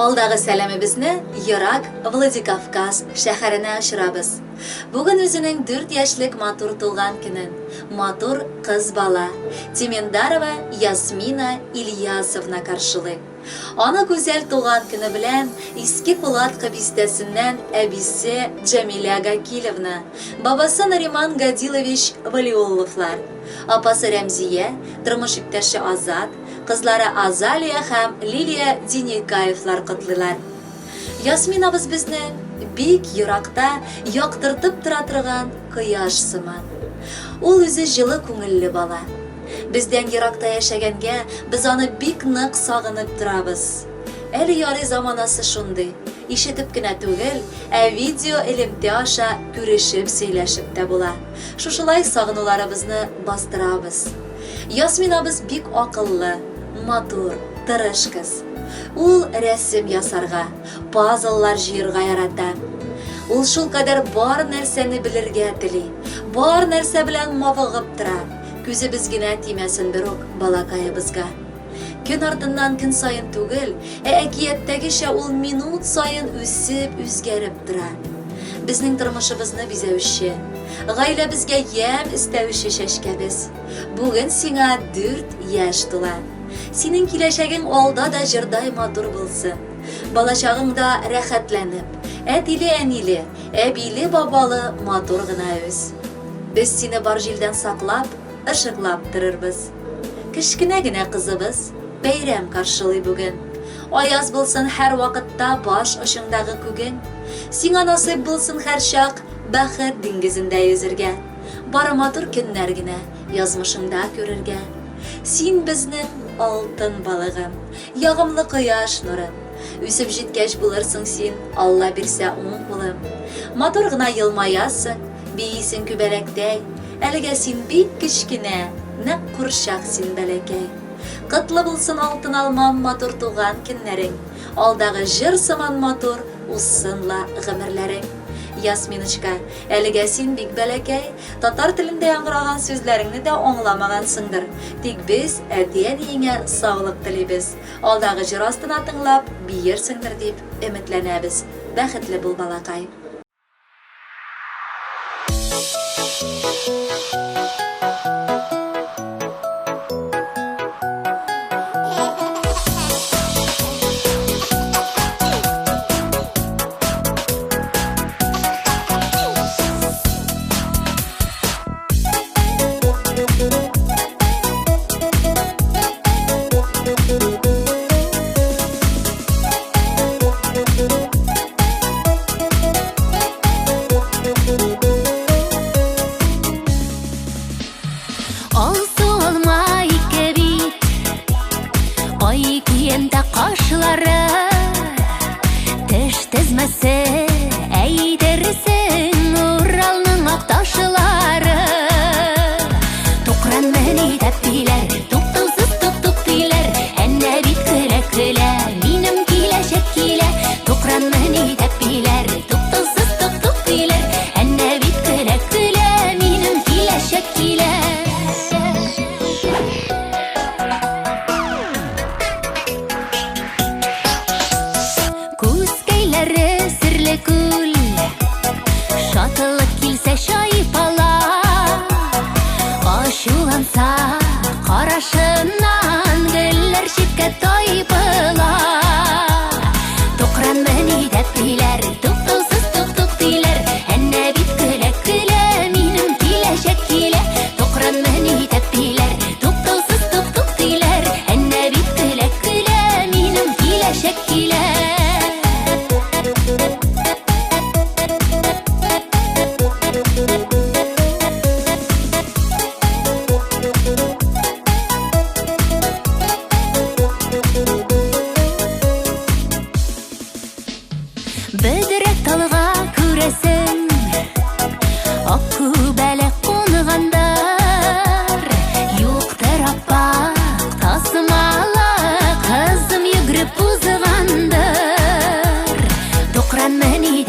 Алдагы сәламебезне ерак Владикавказ шәһәренә очырабыз. Бүген үзенең дүрт яшьлек матур туган көнен матур кыз бала Тимендарова Ясмина Ильясовна каршылый. Аны гүзәл туган көне белән Иске Кулаткы бистәсеннән әбисе Джамиля Гакилевна, бабасы Нариман Гадилович Валиулловлар, апасы Рәмзия, тормыш иптәше Азат, кызлары Азалия һәм Лилия Диникаевлар котлыйлар. Ясминабыз безнең бик еракта яктыртып тора торган кояш сыман. Ул үзе җылы күңелле бала. Бездән еракта яшәгәнгә, без аны бик нык сагынып торабыз. Әле ярый заманасы шундый, ишетеп кенә түгел, ә видеоэлемтә аша күрешеп сөйләшеп тә була. Шушылай сагынуларыбызны бастырабыз. Ясминабыз бик акыллы, матур, тырыш кыз. Ул рәсем ясарга, пазллар җыерга ярата. Ул шулкадәр бар нәрсәне белергә тели, бар нәрсә белән мавыгып тора. Күзебез генә тимәсен берүк балакаебызга. Көн артыннан көн саен түгел, ә әкияттәгечә ул минут саен үсеп, үзгәреп тора. Безнең тормышыбызны бизәүче, гаиләбезгә ямь өстәүче чәчкәбез. Бүген сиңа дүрт яшь тула. Синең киләчәгең алда да җырдай матур булсын. Балачагыңда рәхәтләнеп, әтиле-әниле, әбиле-бабалы матур гына үс. Без сине бар җилдән саклап, ышыклап торырбыз. Кечкенә генә кызыбыз бәйрәм каршылый бүген. Аяз булсын һәрвакытта баш очыңдагы күгең. Сиңа насыйп булсын һәрчак бәхет диңгезендә йөзергә. Бары матур көннәр генә язмышыңда күрергә. Син безнең алтын балыгым, ягымлы кояш нурым. Үсеп җиткәч булырсың син, Алла бирсә, уң кулым. Матур гына елмаясың, Биисең күбәләктәй, Әлегә син бик кечкенә, Нәкъ курчак син бәләкәй. Котлы булсын алтын алмам Матур туган көннәрең, Алдагы җыр сыман матур Узсын ла гомерләрең. Ясминочка, әлегә син бик бәләкәй, Татар телендә яңгыраган сүзләреңне дә аңламагансыңдыр. Тик без әти-әниеңә саулык телибез. Алдагы җыр астына тыңлап, биерсеңдер дип өметләнәбез. Бәхетле бул, балакай. Алсу алма ике бит, Ай киемдә кашлары, Теш тезмәсе әйтерсең Уралның ак ташлары. Тукран мени тәпиләр, Туктаусыз тук-тук диләр, Әнә бит көлә-көлә, Минем киләчәк килә. Тукран мени тәпиләр, Туктаусыз тук-тук диләр, Әнә бит көлә-көлә, Минем киләчәк килә. Күзкәйләре серле күл, Шатлык килсә чайпала, Ачуланса карашыннан Гөлләр читкә тайпыла. Тукран мени тәпиләр, Туктаусыз тук-тук диләр, Әнә бит көлә-көлә, Минем киләчәк килә. Тукран мени тәпиләр, Туктаусыз тук-тук диләр, Әнә бит көлә-көлә, Минем киләчәк килә. Бөдрә талга күрәсең, Ак күбәләк кунгандыр. Юктыр аппак тасмалы, Кызым йөгереп узгандыр. Тукран мени.